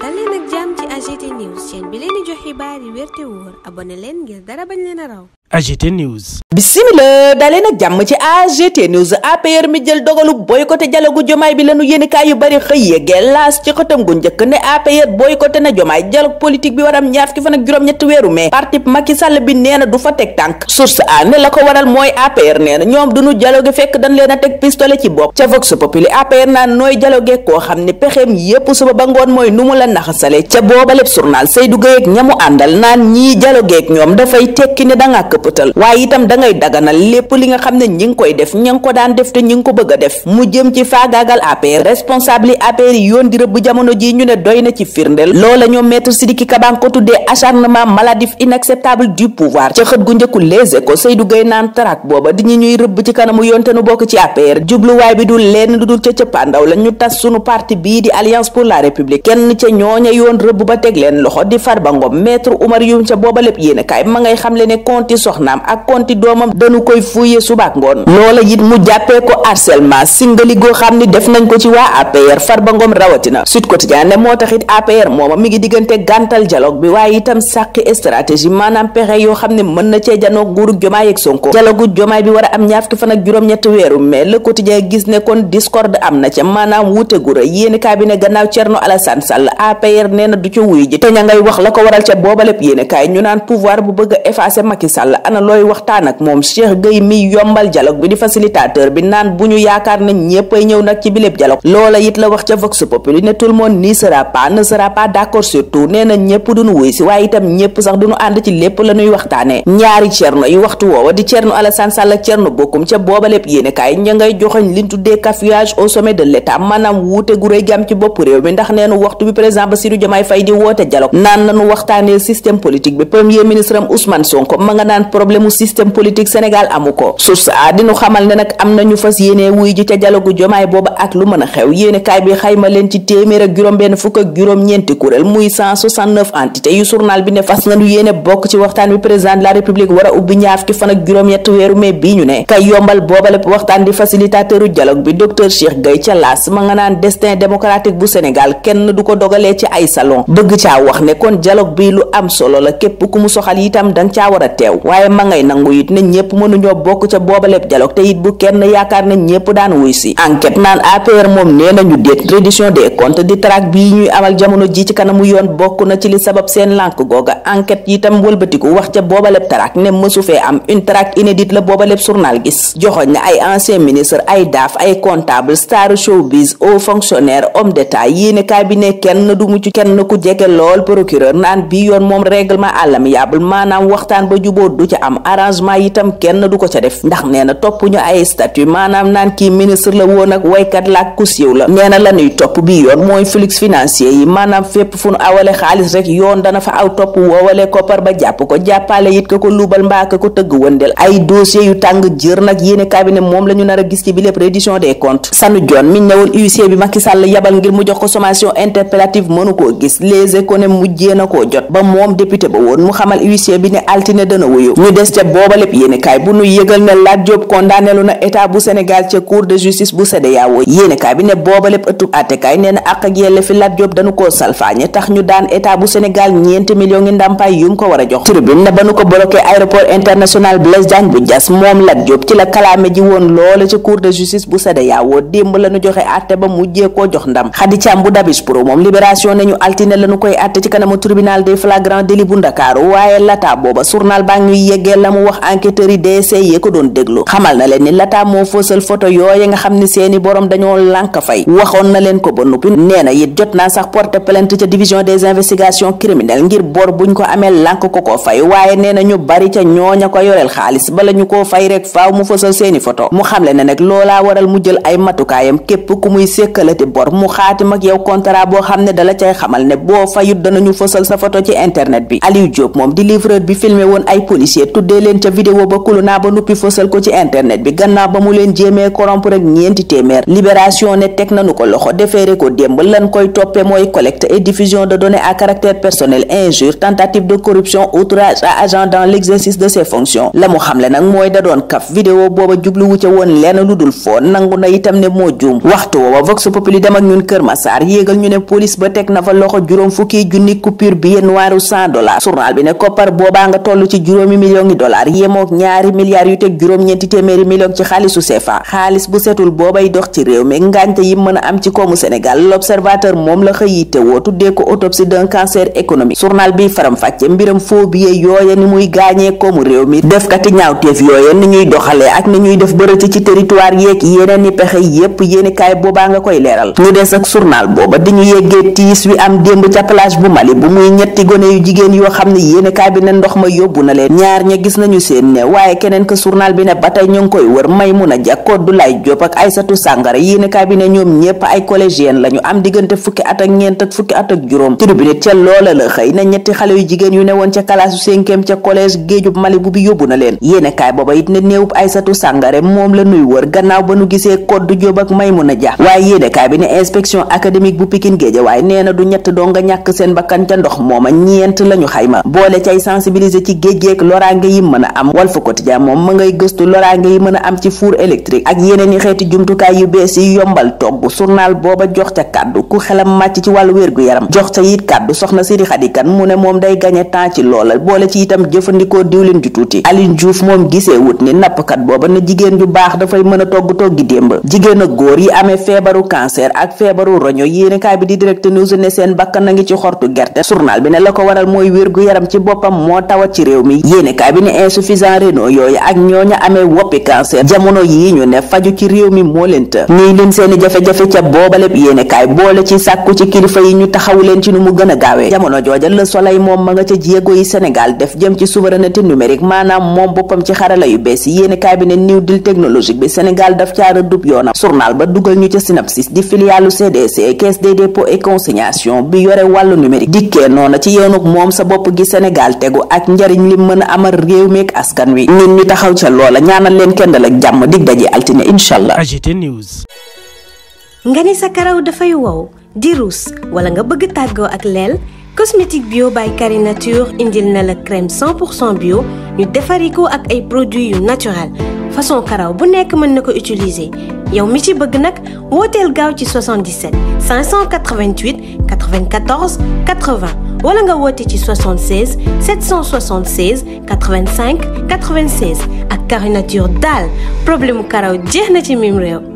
dal leen ak jàmm ci AGT News chaîne bi leen di jox xibaar yi wér te wóor abonné leen ngir dara bañ leen a raw. AGT News. Bismillah dalee nag jàmm ci AGT News. APR mi jël dogalu boycotté dialogu jomaay bi lanu yéenekaay yu bari xëy yéegee laas ci xëtam gu njëkk ne APR boycotté na jomaay dialogue politique bi waram ñaar fukki fan ak juróom-ñetti weeru mai parti Macky Sall bi nee na du fa teg tànk. Source A ne la ko waral mooy APR nee na ñoom duñu dialogue fekk dañ leen a teg pistolet ci bopp. ca Vox Populi APR naan nooy dialogue koo xam ne pexeem yépp suba ba ngoon mooy nu mu la naxasale. ca booba lépp journal Seydou Gueye ak ñamu àndal naan ñii dialogue ak ñoom dafay tekki ne danga këppatal waaye itam dangay daganal lépp li nga xam ne ñi ngi koy def ñi ngi ko daan def te ñi ngi ko bëgg a def mu jëm ci faagaagal APR responsable yi APR yi yoon di rëbb jamono ji ñu ne doy na ci firndeel loola ñoom maître Sidiki Kaba ko tuddee acharnement maladif inacceptable du pouvoir ca xët gu njëkku Les Échos Seydou Gueye naan tarak booba di ñu ñuy rëbb ci kanamu yoon te nu bokk ci APR jubluwaay bi du lenn lu dul ca cëppaandaw la ñu tas sunu parti bii di Alliance pour la République kenn ca ñooña yoon rëbb ba teg leen loxo di Farba Ngom maître Oumar Youm ca booba lépp yéene kaay ma ngay xamle ne konti soxnaam ak konti doomam dañu koy fuye subaak ngoon loola it mu jàppee ko harcèlement singali goo xam ni def nañ ko ci waa APR Farba Ngom rawatina Sud Quotidien ne moo taxit APR mooma mi ngi diggante gàntal dialogue bi waaye itam sàqi stratégie maanaam pexe yoo xam ne mën na cee janoo nguurug Jomaay ak Sonko dialogue Jomaay bi war a am ñaar fukki fan ak juróom-ñetti weeru mais Le Quotidien gis ne kon discorde am na ca maanaam wuute gu rëy yéeni kaay bi ne gannaaw Thierno Alassane Sall APR nee na du ca wuyu ji te ña ngay wax la ko waral ca booba lépp yéeni kaay ñu naan pouvoir bu bëgg a effacer Macky Sall ana looy waxtaan ak moom Cheikh Gueye mi yombal dialogue bi di facilitateur bi naan bu ñu yaakaar na ñéppay ñëw nag ci biléb dialogue loola it la wax ca Vox Populi ne tout le monde ne sera pas d'accord sur tout nee na ñépp duñu wuy si waaye itam ñépp sax duñu ànd ci lépp la ñuy waxtaanee ñaari Thierno yu waxtu woowa di Thierno Alassane Sall ak Thierno Bocoum ca booba lépp yéene kaay ña ngay joxoñ liñ tuddee cafouillage au sommet de l'état maanaam wuute gu rëy gam ci bopp réew mi ndax neenu waxtu bi président Bassirou Diomaye Faye di woote dialogue naan nañu waxtaanee système politique bi premier ministre am Ousmane Sonko ma nga naan problème système politique Sénégal amu ko source a dinu xamal ne nag am nañu fas yéene wuy ji ca dialogu jomaay booba ak lu mën a xew yéene kaay bi xayma leen ci téeméer ak juróom-benn fukk ak juróom-ñeenti kuréel muy 169 entités yu journal bi ne fas nañu yéene bokk ci waxtaan wi président de la république war a ubbi ñaar fukki fan ak juróom-ñetti weeru mai bii ñu ne kay yombal booba lépp waxtaan di facilitateuru dialogue bi docteur Cheikh Gueye ca laas ma nga naan destin démocratique bu Sénégal kenn du ko dogalee ci ay salon bëgg caa wax ne kon dialogue bi lu am solo la képp ku mu soxal itam danga caa war a teew waaye ma ngay nangu it ne ñépp mënuñoo bokk ca boobaleb dialogue te it bu kenn yaakaar ne ñépp daan wuy si enquête naan APR moom nee nañu déet reddition des comptes di traque bii ñuy amal jamono ji ci kanamu yoon bokk na ci li sabab seen lànk googa enquête itam wëlbatiku wax ca boobaleb traque ne mësu fee am une traque inédite la boobaleb journal gis joxoñ ne ay ancien ministre ay daaf ay comptable star showbiz haut fonctionnaire homme d'état yéene kaay bi ne kenn du mucc kenn ku jege lool procureur naan bii yoon moom règlement à l'amiable maanaam waxtaan ba juboo du ca am arrangement itam kenn du ko ca def ndax nee na topp ñu ay statut maanaam naan kii ministre la woon ak waykat la ak ku siiw la nee na lañuy topp bi yoon mooy flux financier yi maanaam fépp fu nu awale xaalis rek yoon dana fa aw topp woowale koppar ba jàpp ko jàppale it ka ko luubal mbaa ka ko tëgg wëndeel ay dossier yu tàng jër nag yéene cabinet moom la ñu nar a gis ci bi lépp reddition des comptes sanu jon mi ñëwoon huissier bi Macky Sall yabal ngir mu jox ko sommation interpellative mënu koo gis les économies mujjee na koo jot ba moom député ba woon mu xamal huissier bi ne altine dana wuyu ñu des ca booba lépp yéene kaay bu nu yëgal ne Lat Diop condamné lu na état bu Sénégal ca cour de justice bu CEDEAO yéene kaay bi ne booba lépp ëttub àttekaay nee na àq ak yelleefi Lat Diop dañu koo salfaañe tax ñu daan état bu Sénégal ñeenti millions ngi ndàmpaay yum ko war a jox tribune ne ba nu ko bloqué aéroport international Blaise Diagne bu Diass moom Lat Diop ci la kalaame ji woon loola ca cour de justice bu CEDEAO démb la ñu joxe àtte ba mujjee koo jox ndam Khady Thiam bu Dabis Pro moom libération nañu altine la ñu koy àtte ci kanamu tribunal des flagrants délits bu Ndakaaru waaye lata booba journal baa ngi yeggee la mu wax enquêteurs yi DC yee ko doon déglu xamal na leen ni lata moo fësal photo yooye nga xam ni seeni borom dañoo lànk fay waxoon na leen ko ba noppi nee na it jot naa sax porter plainte ca division des investigations criminelles ngir bor buñ ko amee lànk ko koo fay waaye nee na ñu bari ca ñooña ko yoreel xaalis bala ñu koo fay rek faaw mu fësal seeni photo mu xamle ne nag loolaa waral mu jël ay matukaayam képp ku muy sékkalati bor mu xaatim ak yow contrat boo xam ne dala cay xamal ne boo fayut danañu fësal sa photo ci internet bi Aliou Diop moom di livreur bi filmé woon ay policiers policier tuddee leen ca vidéo ba kulu naa ba nuppi fësal ko ci internet bi gannaaw ba mu leen jéemee corrompre rek ñeenti téeméer. Libération ne teg nañu ko loxo defeere ko démb lan koy toppee mooy collecte et diffusion de données à caractère personnel, injure, tentative de corruption, outrage à agent dans l'exercice de ses fonctions. la mu xamle nag mooy da doon kaf vidéo booba jubluwu ca woon lenn lu dul foo nangu na itam ne moo juum. waxtu woowa Vox Populi dem ak ñun Kër Massar yéegal ñu ne police ba teg na fa loxo juróom fukki junni coupure billet noiru $100. journal bi ne koppar boobaa nga toll ci juróomi millions yi dollars yemook ñaari milliards yu teg juróom-ñeenti téeméeri millions ci xaalisu CFA. xaalis bu setul boobay dox ci réew mi ngaañte yi mën a am ci koomu Sénégal. L'Observateur moom la xëy yitte woo tuddee ko autopsie d'un cancer économique. journal bi faram fàcce mbiram faux billet yooya ni muy gaañee koomu réew mi defkati ñaawteef yooya ni ñuy doxalee ak ni ñuy def bërëti ci territoire yeeg yeneen ni pexe yépp yéeni kaay boobaa nga koy leeral. ñu des ak journal booba di ñu yeggee tiis wi am démb ca plage bu Mali bu muy ñetti gone yu jigéen yoo xam ne yéeni kaay bi ne ndox ma yóbbu na leen. ñaar ña gis nañu seen ne waaye keneen ka journal bi ne ba tey ñu ngi koy wër Maymuna Ja, Kodulaay Jóob ak Aysatu Sàngara yéeni kaay bi ne ñoom ñépp ay collégienne lañu am diggante fukki at ak ñeent ak fukki at ak juróom. tribune ca loola la xëy na ñetti xale yu jigéen yu ne woon ca kalaasu 5e ca collège géejub Mali bu bi yóbbu na leen. yéene kaay booba it ne néewub Aysatu Sàngare moom la nuy wër gannaaw ba nu gisee Koddu Jóob ak Maymuna Ja. waaye yéene kaay bi ne inspection académique bu Pikine Géejawaay nee na du ñett doo nga ñàkk seen bakkan ca ndox mooma ñeent lañu xayma boole cay sensibiliser ci géej geek loraange yi mën a am. Walf Quotidien moom ma ngay gëstu loraange yi mën a am ci four électrique ak yeneen i xeeti jumtukaay yu bees yi yombal togg. journal booba jox ca kàddu ku xelam màcc ci wàllu wér-gu-yaram jox ca it kàddu soxna Sidi Xadi Kan mu ne moom day gagné temps ci loola boole ci itam jëfandikoo diwlin ju tuuti. Aline Diouf moom gisee wut ni nappkat booba na jigéen ju baax dafay mën a togg toggi démb. jigéen ak góor yi amee feebaru cancer ak feebaru roño yéenekaay bi di Direct News ne seen bakkan na ngi ci xortu gerte. journal bi ne la ko waral mooy wér-gu-yaram ci boppam moo tawat ci réew mi. yéenekaay bi ne insuffisant rénal yooyu ak ñooña amee woppi cancer jamono yii ñu ne faju ci réew mi moo leen të ñuy lim seeni jafe-jafe ca boobaleb yéenekaay boole ci sàkku ci kilifa yi ñu taxawu leen ci nu mu gën a gaawee. jamono jooja Le Soleil moom ma nga ca jéego yi Sénégal def jëm ci souveraineté numérique maanaam moom boppam ci xarala yu bees yi yéenekaay bi ne New Deal technologique bi Sénégal daf caa rëddub yoonam. journal ba dugal ñu ca Synapsis di filialu CDC caisse des dépôts et consignation bi yore wàllu numérique dikkee noona ci yoonuk moom sa bopp gi Sénégal tegu ak njariñ li mën a amal réew meek askan wi ñun ñu taxaw ca loola ñaanal leen kendal ak jàmm dig daje altine inshallah. AGT News. nga ni sa karaw dafay wow di ruus wala nga bëgg tàggoo ak leel cosmétique bio by Carré Nature indil na la crème 100% bio ñu defari ko ak ay produits yu naturel façon karaw bu nekk mën na ko utiliser yow mi ci bëgg nag wooteel gaaw ci 77 588 94 80 wala nga woote ci 76 776 85 96 ak Carré Nature daal problème karaw jeex na ci mim réew.